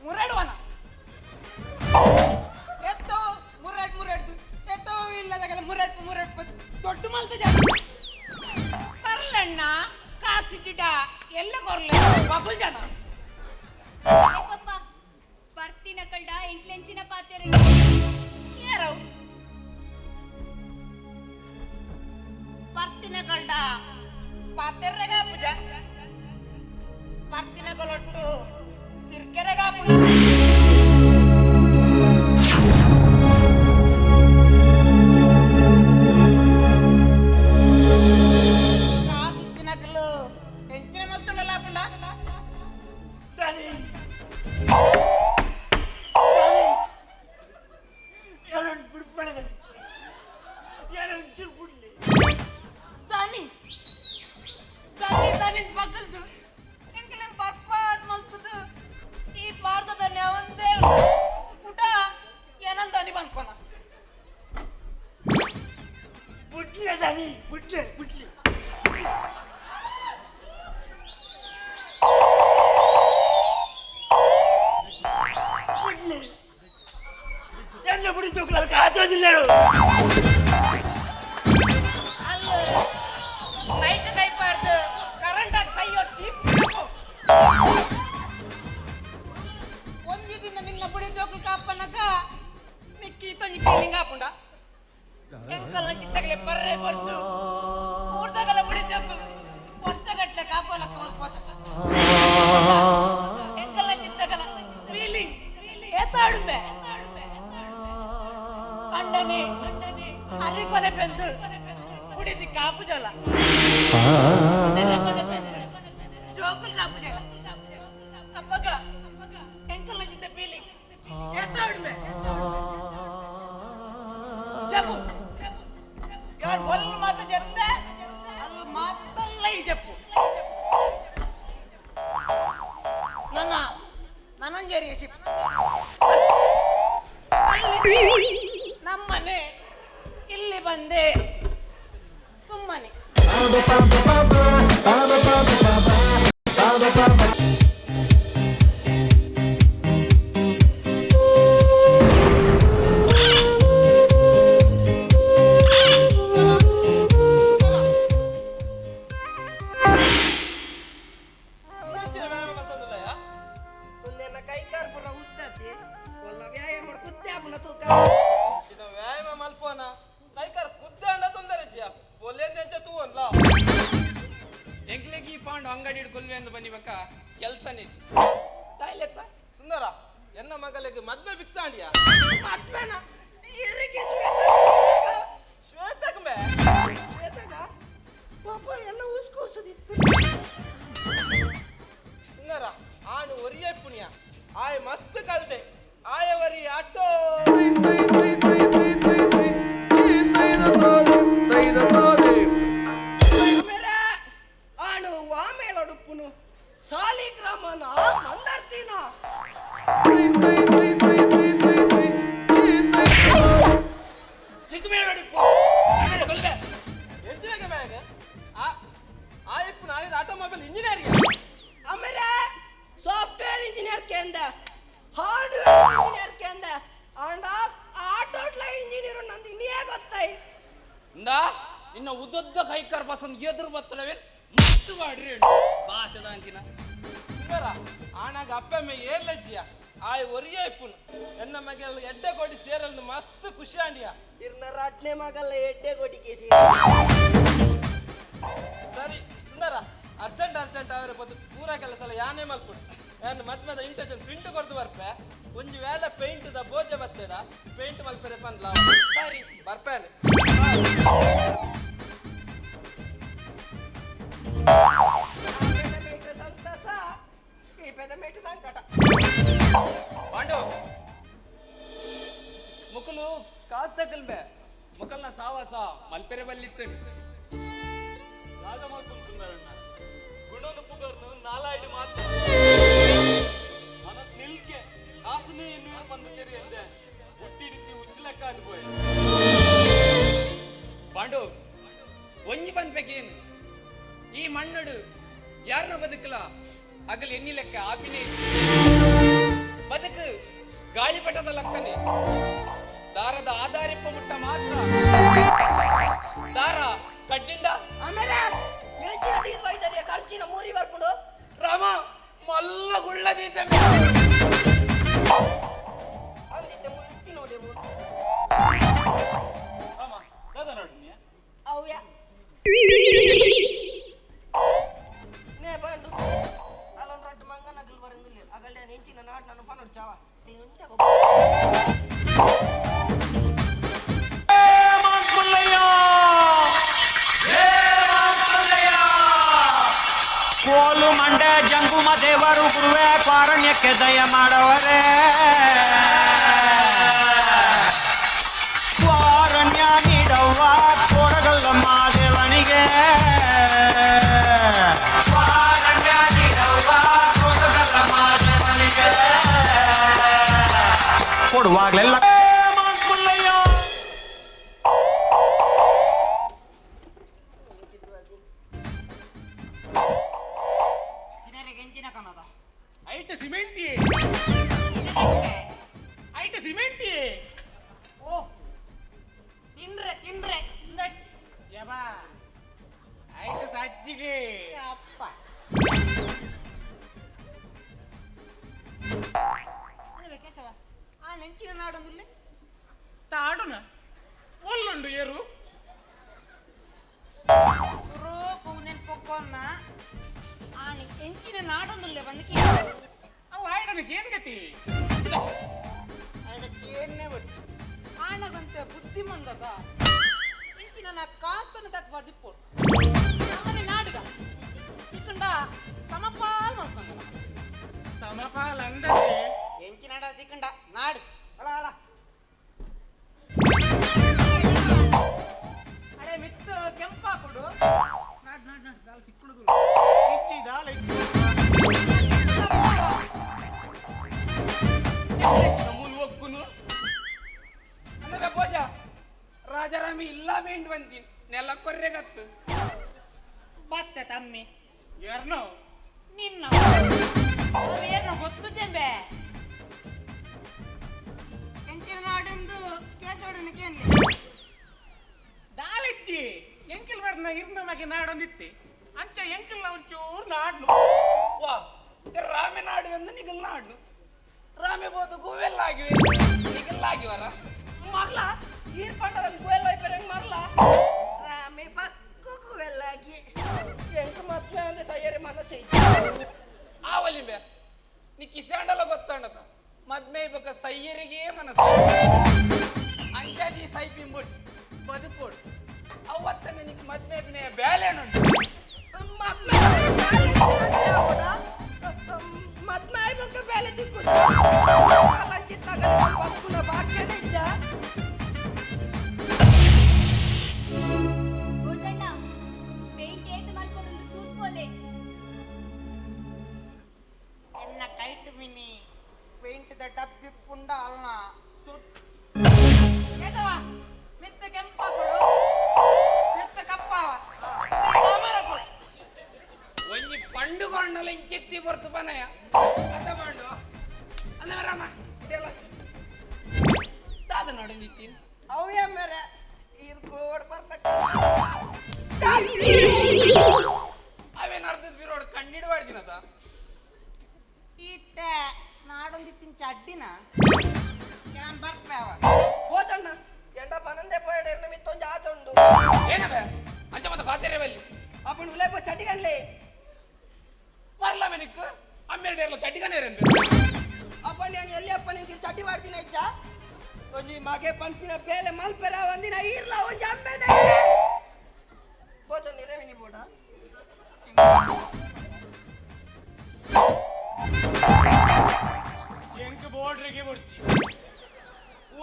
ಮುರಡುವನ ಎತ್ತೋ ಮುರಡ್ ಮುರಡ್ದು ಎತ್ತೋ ಇಲ್ಲದಾಗಲ್ಲ ಮುರಡ್ ಮುರಡ್ ದೊಡ್ಡ ಮಲ್ತ ಜಾಗ ಬರ್ಲಣ್ಣ ಕಾಸಿ ಗಿಡ ಎಲ್ಲ ಕೊರ್ಲ ಬಗುಲ್ ಜನ. ಪಪ್ಪ ಪರ್ತಿನ ಕಲ್ಡ ಎಂಕ್ಲೆಂಚಿನ ಪಾತೆರೆ. ಯಾರವು ಪರ್ತಿನ ಕಲ್ಡ ಪಾತೆರ್ರೆಗ ಪೂಜ ಪರ್ತಿನ ಕೊಲೊಟ್ಟು ತಿರ್ಕೆರೆಗ ಪೂಜ. ಕಾಸು ತಿನ್ನಕಲು ಎಂಚಿನ ಮಲ್ತುಂಡಲ್ಲ ಪುಂಡ. ದಾನಿ ದಾನಿ ಯಾರನ್ನು ಬಿಡ್ಪಡದ ಯಾರನ್ನು ಚುರ್ಬಿಡ್ಲಿ. ದಾನಿ ದಾನಿ ದಾನಿ ಬಗ್ಗಲ್ದು ಎಂಕಲೆ ಬರ್ಪಾದ್ ಮಲ್ತದು ಈ ಭಾರತದ ಒಂದೇ ಪುಟ ಏನಂದಾನಿ ಬಂದ್ಪನ. ಬುಡ್ಲೆ ದಾನಿ, ಬುಡ್ಲೆ ಬುಡ್ಲೆ. ಬುಡ್ಲೆ ಎನ್ನ ಬುಡಿ ತೋಕ್ಲಾಕ ಆತೋದಿಲ್ಲರು. ಅಲ್ಲ ಲೈಟ್ ಕೈಪಾರ್ದು ಕರೆಂಟ್ ಆಗಿ ಸೈಯೋ ಚೀಪ್. ಒಂಜಿ ದಿನ ನಿನ್ನ ಬುಡಿ ಜೋಕು ಕಾಪನಕ ನಿಕ್ಕಿ ತೊಂಜಿ ಫೀಲಿಂಗ್ ಆಪುಂಡ ಎಂಕಲ್ ಚಿತ್ತಗಲೆ ಪರ್ರೆ ಕೊಡ್ತು ಊರ್ದಗಲ ಬುಡಿ ಜೋಕು ವರ್ಷಗಟ್ಲೆ ಕಾಪಲಕ್ಕ ಮಲ್ಪೋತ ಎಂಕಲ್ ಚಿತ್ತಗಲ ಫೀಲಿಂಗ್ ಏತಾಡುಮೆ ಕಂಡನೆ ಅರಿಕೊನೆ ಪೆಂದು ಕುಡಿದಿ ಕಾಪು ಜಲ ಜೋಕುಲ್ ಕಾಪು ಜಲ ಅಪ್ಪಗ ಎಂಕಲ್ ಚಿತ್ತ ಫೀಲಿಂಗ್ ಏತಾಡುಮೆ ಜಪ್ಪು ಯಾರು ಒಲ್ ಮಾತ ಜತ್ತೆ ಅಲ್ಲಿ ಮಾತಲ್ಲ ಈ ಜಪ್ಪು ನನ್ನ ನನಂಜೇರಿ ಶಿಪ್ ಅಲ್ಲಿ ನಮ್ಮನೆ ಇಲ್ಲಿ ಬಂದೆ ಸುಮ್ಮನೆ. ಪಾಂಡು ಅಂಗಡಿ ಕೊಲ್ವೆ ಅಂದು ಬನ್ನಿಬೇಕ ಕೆಲಸ ನೆಚ್ಚಿ ತಾಯ್ಲೆತ್ತ ಸುಂದರ ಎನ್ನ ಮಗಳಿಗೆ ಮದ್ವೆ ಫಿಕ್ಸ್ ಆಂಡಿಯಾ ಮದ್ವೆನ ಎರಿಗೆ ಶ್ವೇತ ಶ್ವೇತಗ್ ಮೇ ಶ್ವೇತಗ ಪಾಪ ಎನ್ನ ಉಸ್ಕೋಸುದಿತ್ತು ಸುಂದರ ಆನು ಒರಿಯೇ ಪುಣ್ಯ ಆಯ್ ಮಸ್ತ್ ಕಲ್ದೆ ಆಯವರಿ ಆಟೋ ಆನು ವಾಮೇಳೊಡುಪ್ಪುನು ಸಾಲಿಗ್ರಾಮನ ಮಂದರ್ತಿನ ಎಂಚಿನಾಗ ಮ್ಯಾಗ ಆ ಆಯಪ್ಪನ ಆಯುಧ ಆಟೋಮೊಬೈಲ್ ಇಂಜಿನಿಯರ್ ಆಮೇಲೆ ಸಾಫ್ಟ್ವೇರ್ ಇಂಜಿನಿಯರ್ ಕೇಂದ ಹಾರ್ಡ್ವೇರ್ ಇಂಜಿನಿಯರ್ ಕೇಂದ ಅಂಡ ಆಟೋಟ್ಲ ಇಂಜಿನಿಯರ್ ನಂದು ಇನ್ನೇ ಗೊತ್ತಾಯ್ ಇಂದಾ ಇನ್ನ ಉದ್ದದ್ದ ಕೈಕರ್ ಬಸನ್ ಎದುರು ಬತ್ತಲವೇ ಮಸ್ತ್ ಮಾಡ್ರಿ ಭಾಷೆದ ಅಂತಿನ ಸುಂದರ ಆನಾಗ ಅಪ್ಪಮ್ಮೆ ಏರ್ಲಜ್ಜಿಯ ಆಯ್ ಒರಿಯೇ ಇಪ್ಪುನು ಎನ್ನ ಮಗಲ್ ಎಡ್ಡೆ ಕೊಡಿ ಸೇರಲು ಮಸ್ತ್ ಖುಷಿ ಆಂಡಿಯ ಇರ್ನ ರಟ್ನೆ ಮಗಲ್ಲ ಎಡ್ಡೆ ಕೊಡಿಕೇಸಿ ಸರಿ ಸುಂದರ ಅರ್ಜೆಂಟ್ ಅರ್ಜೆಂಟ್ ಅವರ ಬದು ಪೂರ ಕೆಲಸ ಎಲ್ಲ ಯಾನೇ ಮಲ್ಪುಡು ನಾನು ಮದ್ಮದ ಇಂಟೆನ್ಷನ್ ಪ್ರಿಂಟ್ ಕೊಡ್ದು ಬರ್ಪೆ ಒಂಜಿ ವೇಳೆ ಪೇಂಟ್ the Bhoja ಬತ್ತೇಡ ಪೇಂಟ್ ಮಲ್ಪೆರೆ ಪನ್ಲ ಸರಿ ಬರ್ಪೇನೆ పెద్ద మేటు సంతస ಈ ಪೆದ ಮೇಟು ಸಂಕಟ ಪಾಂಡು ಮುಕುಲು ಕಾಸ್ ತಕಲ್ಬೆ ಮುಕಲ್ನ ಸಾವಾಸ ಮಲ್ಪೆರೆ ಬಲ್ಲಿತ್ತು ದಾದ ಮಲ್ಪುನ್ ಸುಂದರಣ್ಣ ಗುಣನು ಪುಗರ್ನು ನಾಲಾಯ್ಡು ಮಾತ್ರ ಮನಸ್ ನಿಲ್ಕೆ ಕಾಸುನೇ ಎನ್ನುವ ಬಂದು ತೆರೆಯಂದೆ ಹುಟ್ಟಿಡಿದ್ದಿ ಉಚ್ಚಲಕ್ಕ ಅದು ಪೋಯ್ ಪಾಂಡು ಒಂಜಿ ಪನ್ಪೆಕೇನು ಈ ಮಣ್ಣಡು ಯಾರನ್ನ ಬದುಕಲ ಅಗಲ್ ಎಣ್ಣಿ ಲೆಕ್ಕ ಆಪಿನೇ ಬದುಕು ಗಾಳಿಪಟದ ಲಕ್ಕನೆ ದಾರದ ಆಧಾರಿಪ್ಪ ಮುಟ್ಟ ಮಾತ್ರ ದಾರ ಕಡ್ಡಿಂಡ ಆಮೇಲೆ ಎಂಚಿನ ದೀದ್ ವೈದ್ಯರಿಯ ಖರ್ಚಿನ ಮೂರಿ ಬರ್ಕೊಂಡು ರಾಮ ಮಲ್ಲ ಗುಳ್ಳದೀತ ಅಂದಿದ್ದೆ ಮುಳ್ಳಿತ್ತಿ ನೋಡಿ ರಾಮ ದಾದ ನೋಡಿನ್ಯಾ ಅವ್ಯ ನೇ ಬಂಡು ಅಲ್ಲೊಂದು ರಡ್ಡು ಮಂಗನಗಲ್ ಬರಂದುಲ್ಲ ಅಗಲ್ಡೆ ಎಂಚಿನ ನಾಡು ನಾನು ಪನೋಡು ಚಾವ ನೀನು ಕೋಲು ಮಂಡ ಜಂಗುಮ ದೇವರು ಗುರುವೇ ಕಾರಣ್ಯಕ್ಕೆ ದಯ ಮಾಡವರೇ ಸ್ವಾರಣ್ಯ ನೀಡವ್ವ ಕೋಡಗಲ್ಲ ಮಾದೇವನಿಗೆ ಸ್ವಾರಣ್ಯ ನೀಡವ್ವ ಕೋಡಗಲ್ಲ ಮಾದೇವನಿಗೆ ಕೊಡುವಾಗ್ಲೆಲ್ಲ ಐಟ್ ಸಿಮೆಂಟಿ ಐಟ್ ಸಿಮೆಂಟಿ ಓ ತಿನ್ರೆ ತಿನ್ರೆ ಯಬಾ ಐಟ್ ಸಜ್ಜಿಗೆ ಅಪ್ಪ ಕೇಶವ ಆ ನೆಂಚಿನ ನಾಡೊಂದುಲ್ಲೆ ತಾಡುನ ಒಲ್ಲುಂಡು ಏರು ರೋಕು ನೆನ್ಪೊಕ್ಕೊನ್ನ ಆಣಿ ಎಂಚಿನ ನಾಡೊಂದುಲ್ಲೆ ಬಂದಕ್ಕೆ ಅವು ಆಯ್ಡನಕ್ಕೆ ಏನ್ ಗತಿ ಅದಕ್ಕೆ ಬಡ್ಚು ಆಣಗಂತೆ ಬುದ್ಧಿ ಮಂದದ ಇಂಚಿನ ನಾ ಕಾಸ್ತನ ತಕ್ಕ ದಿಪ್ಪು ನಮ್ಮನೆ ನಾಡುಗ ಸಿಕ್ಕಂಡ ಸಮಪಾಲ್ ಮಂತಂದ ಸಮಪಾಲ್ ಅಂದರೆ ಎಂಚಿನ ನಾಡ ಸಿಕ್ಕಂಡ ನಾಡು ಅಲ ಅಲ ಅಡೆ ಮಿತ್ತ ಕೆಂಪಾಕೊಡು ನಾಡ್ ನಾಡ್ ನಾಡ್ ದಾಲ್ ಸಿಕ್ಕುಳುದು ಇಚ್ಚಿ ದಾಲ ಇಚ್ಚಿ ಮೂಲು ಒಕ್ಕುನು ಅಂದ್ರೆ ಪೋಜ ರಾಜಾರಾಮಿ ಇಲ್ಲ ಬೇಂಡ್ ಬಂತೀನಿ ನೆಲ ಕೊರ್ರೆಗತ್ತು ಬತ್ತೆ ತಮ್ಮಿ ಎರ್ನೋ ನಿನ್ನ ಏನು ಗೊತ್ತು ಚೆಂಬೆ ಎಂಚಿನ ನಾಡೆಂದು ಕೇಸೋಡನ ಕೇನ್ಲಿ ದಾಲಿಜ್ಜಿ ಎಂಕಿಲ್ ಬರ್ನ ಇರ್ನ ಮಗೆ ನಾಡೊಂದಿತ್ತಿ ಅಂಚ ಎಂಕಿಲ್ ಒಂಚೂರು ನಾಡ್ನು ವಾ ರಾಮೆ ನಾಡು ಎಂದು ನಿಗಲ್ ನಾಡು ರಾಮೆ ಬೋದು ಗುವೆಲ್ಲ ಆಗಿವೆ ನಿಗಲ್ ಆಗಿವರ ಮರ್ಲ ಈರ್ ಪಂಡರ ಗುವೆಲ್ಲ ಇಪ್ಪರಂಗ್ ಮರ್ಲ ರಾಮೆ ಪಕ್ಕು ಗುವೆಲ್ಲಾಗಿ ಎಂಕ್ ಮದ್ವೆ ಒಂದು ಸಯ್ಯರಿ ಮನಸ್ಸು ಆವಲಿಂಬೆ ನೀ ಕಿಸಾಂಡಲ ಗೊತ್ತಂಡತ ಮದ್ಮೆ ಬೊಕ ಸಯ್ಯರಿಗೆ ಮನಸ್ಸು ಅಂಜಾದಿ ಸೈಪಿಂಬುಡ್ ಬದುಕೋಡು ಅವತ್ತನ್ನ ನಿಕ್ ಮದ್ಮೆ ಬಿನೆಯ ಬೇಲೆನುಂಟು. ಮದ್ಮೆ ಆಯ್ಬೊಕ್ಕ ಬೇಲೆ ತಿಕ್ಕುದ ಕಲಂಚಿತ್ತಾಗಲಿ ಬದುಕುನ ಭಾಗ್ಯನೇ ಇಜ್ಜ. ಭೋಜಣ್ಣ ಪೇಂಟ್ ಏತ್ ಮಲ್ಪೊಡುಂದು ತೂತ್ಪೋಲೆ. ಎನ್ನ ಕೈಟ್ ಮಿನಿ ಪೇಂಟ್ the ಡಬ್ಬಿ ಪುಂಡ ಅಲ್ನ ಸುಟ್ ಕೇಶವ ಮಿತ್ತ ಕೆಂಪಾಕೊಡು ಮಿತ್ತ ಕಪ್ಪಾವ ತಾಮರ ಕೊಡು. ಒಂಜಿ ಪಂಡು ಕೊಂಡಲ ಇಂಚೆತ್ತಿ ಬರ್ತು ಪನಯ ಅದ ಪಂಡು ಅಲ್ಲ ರಾಮ ಇದೆಲ್ಲ ದಾದ ನೋಡು ನಿತ್ತೀನಿ. ಅವೇ ಮೇರೆ ಈರ್ ಕೋಡ್ ಬರ್ತಕ್ಕ. ಅವೇನು ಅರ್ಧದ ಬಿರೋಡು ಕಣ್ಣಿಡಬಾರ್ದಿನತ. ಈತ ನಾಡೊಂದಿತ್ತಿನ ಚಡ್ಡಿನ can ಬರ್ಪಾವ. ಭೋಜಣ್ಣ ಎಂಡ ಪನಂದೆ ಪೋಯಡ ಇರ್ನ ಮಿತ್ತೊಂಜಿ ಆಚ ಉಂಡು. ಏನಬೆ ಅಂಚ ಮತ್ತೆ ಪಾತೆರೆ ಬಲ್ಲಿ. ಅಪ್ಪಣ ಉಲೇಪ ಚಟಿಗನ್ಲೆ. ಮರಲ ಮೆನಿಕ್ ಅಮ್ಮೆರಡು ಎಲ್ಲ ಚಡ್ಡಿಗನೇರನ್. ಅಪ್ಪ ನಾನು ಎಲ್ಲಿ ಅಪ್ಪ ನಿಂಗೆ ಚಟಿ ಮಾಡ್ತೀನಿ ಇಜ್ಜ ಒಂಜಿ ಮಗೆ ಪನ್ಪಿನ ಬೇಲೆ ಮಲ್ಪೆರ ಒಂದಿನ ಈರ್ಲ ಒಂಜಿ ಅಮ್ಮೆನೆ. ಭೋಜಣ್ಣ ಇರೇ ಬೋಡ. ಎಂಕ್ ಬೋರ್ಡ್ರಿಗೆ ಬೊಡ್ಚಿ.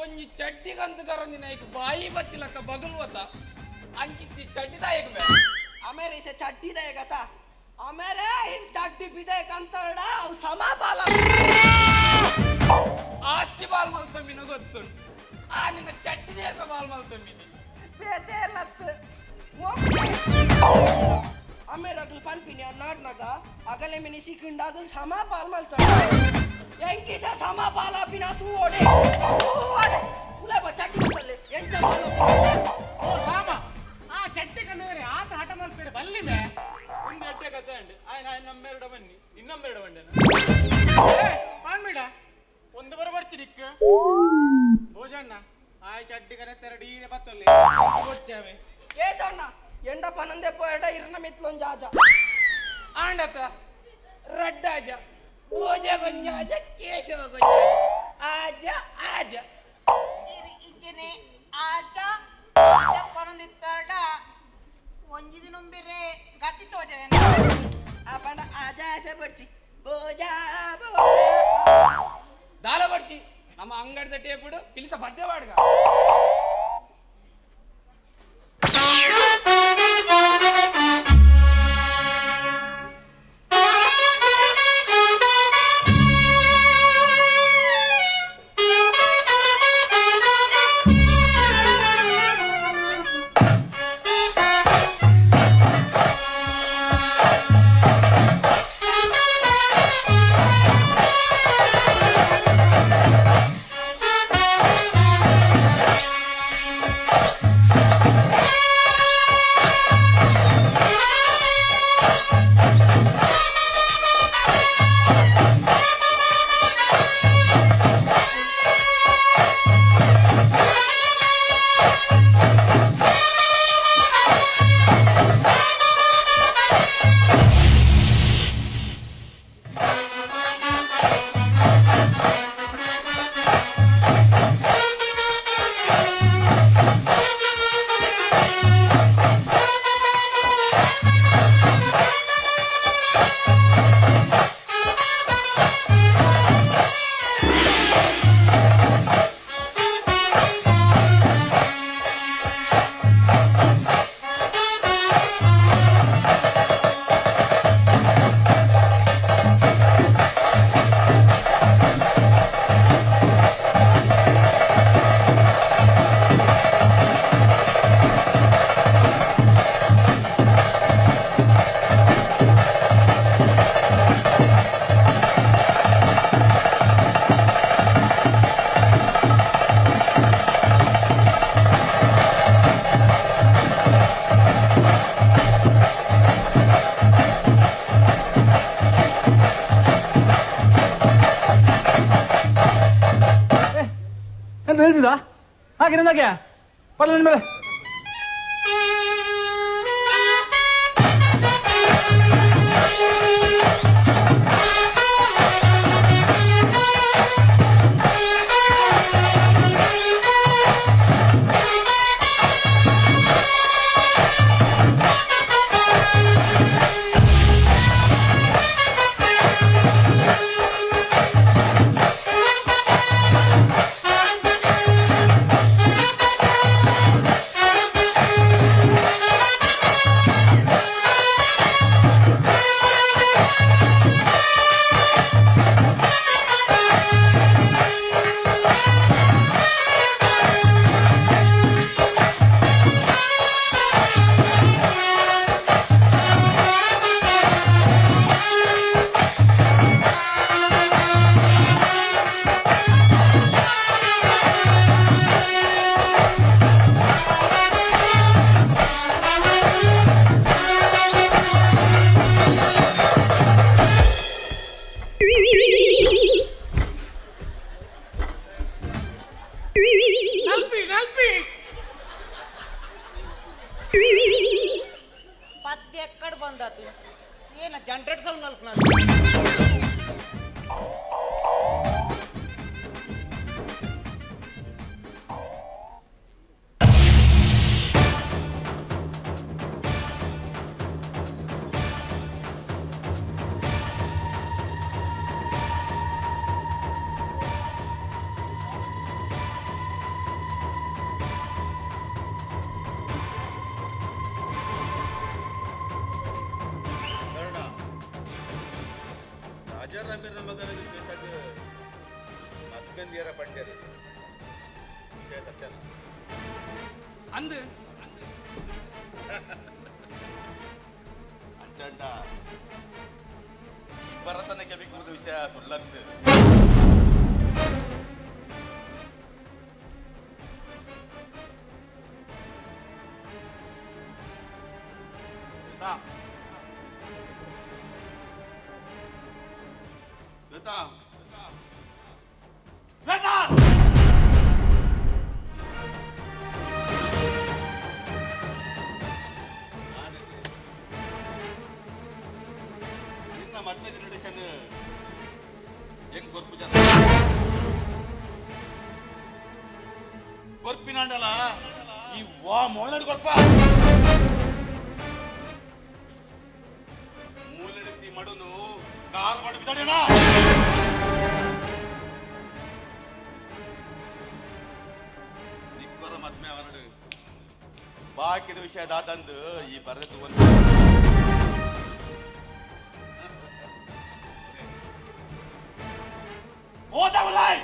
ಒಂಜಿ ಚಡ್ಡಿಗಂತ ಕರಂದಿನ ಐಕ್ ಬಾಯಿ ಬತ್ತಿಲಕ್ಕ ಬಗಲ್ವತ ಅಂಚಿತ್ತಿ ಚಡ್ಡಿದಾಯಕ ಬೇ. ಆಮೇಲೆ ಇಸೆ ಚಡ್ಡಿದ ಗತ ಆಮೇಲೆ ಇನ್ ಚಡ್ಡಿ ಬಿದೆ ಕಂತರಡ ಅವು ಸಮ ಬಾಲ. ಆಸ್ತಿ ಬಾಲ್ ಮಲ್ತೊಮ್ಮಿನ ಗೊತ್ತುಂಟು ಆ ನಿನ್ನ ಚಡ್ಡಿನೇ ಬಾಲ್ ಮಲ್ತೊಮ್ಮಿನಿ. ಬೇತೆ ಲತ್ತು ಆಮೇಲೆ ಅಗಲು ಪನ್ಪಿನಿ ನಾಡ್ನಾಗ ಅಗಲೆ ಮಿನಿ ಸಿಕ್ಕಿಂಡ ಅಗಲು ಸಮ ಪಾಲ್ ಮಲ್ತಾಡ ಎಂಕಿಸ ಸಮ ಪಾಲ ಪಿನ ತೂ ಓಡೆ ತೂ ಓಡೆ ಉಲೇ ಚಡ್ಡಿ ಬಸಲ್ಲಿ ಎಂಚ ಬಾಲ. ಓ ರಾಮ ಆ ಚಟ್ಟಿ ಕಣ್ಣೇರಿ ಆತ ಹಠ ಮಲ್ಪೇರಿ ಬಲ್ಲಿ ಮೇ. ಒಂದು ಎಡ್ಡೆ ಕತೆ ಅಂಡ್ ಆಯ್ನ ಆಯ್ನ ನಮ್ಮೆರಡ ಬನ್ನಿ ಇನ್ನೊಮ್ಮೆರಡ ಬಂಡೆ. ಪಾನ್ಬಿಡ ಒಂದು ಬರ ಬರ್ಚಿರಿಕ್ ಭೋಜಣ್ಣ ಆಯ್ ಚಡ್ಡಿ ಕನೆ ತೆರಡು ಈರೆ ಬತ್ತೊಲ್ಲಿ ಬೊಡ್ಚಾವೆ. ಕೇಶವಣ್ಣ ಎಂಡ ಪನಂದೆ ಪೋಯಡ ಇರ್ನ ಮಿತ್ಲೊಂಜಿ ಆಜ. ಆಂಡತ ರಡ್ಡಾಜ ಭೋಜ ಗೊಂಜಾಜ ಕೇಶವ ಗೊಂಜಾಜ ಆಜ ಆಜ. ಇರಿ ಇಂಚನೆ ಆಚ ಆಚ ಪನೊಂದಿತ್ತಾಡ ಒಂಜಿ ದಿನೊಂಬಿರೆ ಗತಿ ತೋಜವೇನ. ಅಪ್ಪಣ ಆಜ ಆಜ ಬಡ್ಚಿ ಬೋಜ ಬೋಜ. ದಾಲ ಬರ್ಚಿ ನಮ್ಮ ಅಂಗಡಿದ ಟೇಪುಡು ಪಿಲಿತ ಪದ್ಯವಾಡ್ಗ. ಎಂತ ನಿಲ್ಸಿದ ಹಾಗೆ ನಿಂದಾಕೆ ಪಡಲ ಮೇಲೆ. ರಾಜಾರಾಮರ ಮಗನಿಗೆ ಬೇಕಾದ ಮತ್ಕಂದಿಯರ ಪಂಡ್ಯರು ವಿಷಯ ಸತ್ಯನ ಅಂದು ಅಂಚಂಡ ಈ ಭರತನ ಕೆಬಿಕುವುದು ವಿಷಯ ಸುಳ್ಳಂದು. ಶ್ವೇತಾ, ಶ್ವೇತಾ, ಶ್ವೇತಾ! ನಿನ್ನ ಮದ್ವೆ ಇನ್ವಿಟೇಷನ್ ಹೆಂಗ್ ಕೊರ್ಪು ಜನ ಕೊರ್ಪಿನಾಂಡಲ ಈ ವಾ ಮೋನಡ್ ಕೊರ್ಪ ಮೂಲೆಡಿತ್ತಿ ಮಡುನು ಕಾರ್ ಮಾಡಿ ಬಿದ್ದಾಡೇನಾ? ನಿಕ್ಕೊರ ಮದ್ಮೆ ಅವನಡು ಬಾಕಿದ ವಿಷಯ ದಾತಂದು ಈ ಬರೆದು ಒಂದು ಹೋದವಲಾಯ್.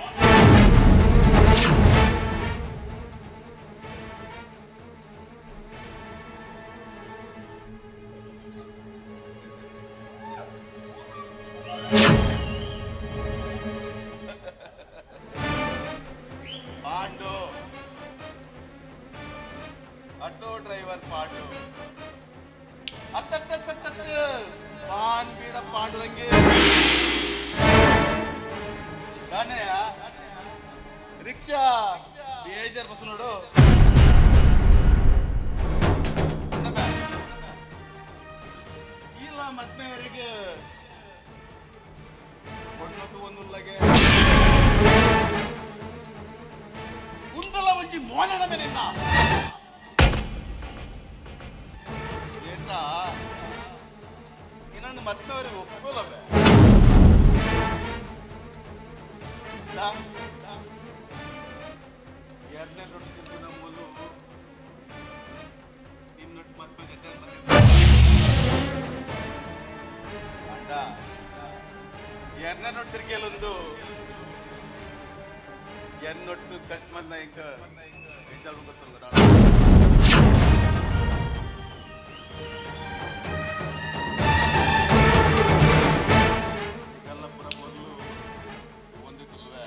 ಪಾಂಡು, ಆಟೋ ಡ್ರೈವರ್ ಪಾಂಡು, ಅತ್ತತ್ತತ್ತತ್ತ ಪಾನ್ ಬೀಡ ಪಾಂಡುರಂಗಿ ದಾನೆಯ ರಿಕ್ಷಾ ಬೇಜಾರ್ ಬಸ್ ನೋಡು. ಇಲ್ಲ ಮದ್ಮೆವರೆಗೆ ಕೊಣ್ಣದು ಒಂದುಲ್ಲಗೆ ಕುಂದಲ ಒಂಜಿ ಮೋನನ ಮೇಲೆ ಶ್ವೇತಾ, ಇನ್ನೊಂದು ಮತ್ತವರಿಗೆ ಒಪ್ಕೊಳ್ಳವೆ. ಎರಡನೇ ದೊಡ್ಡ ತಿರುಗು ನಮ್ಮಲು ನಿನ್ನೊಟ್ಟು ಮದ್ವೆ ಅಂಡ ಎರಡನೇ ನೊಟ್ಟು ತಿರುಗಿಯಲ್ಲೊಂದು ಎನ್ನೊಟ್ಟು ಕಚ್ಮನ್ನ ಇಂಕ ಗೊತ್ತಿಲ್ಲ. ಕಲ್ಲಪುರ ಮೊದಲು ಒಂದಿತ್ತಲ್ವೇ?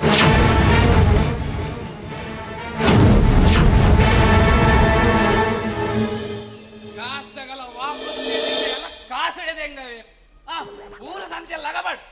ಕಾಸ್ತಗಲ ವಾಪಸ್ ಕಾಸಿಡದೆ ಹೆಂಗವೆ? ಆ ಪೂರ ಸಂತೆ ಲಗಬಡ್.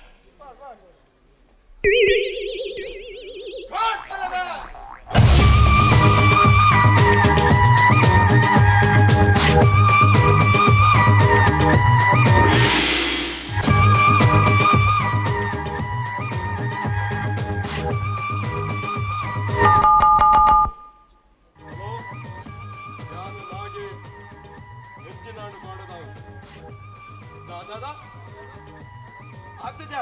ಹಲೋ, ಯಾನು ನಾಗೆ ಹೆಚ್ಚಿನಾಡು ಮಾಡದಾವು ದಾದಾ ಆತಜ.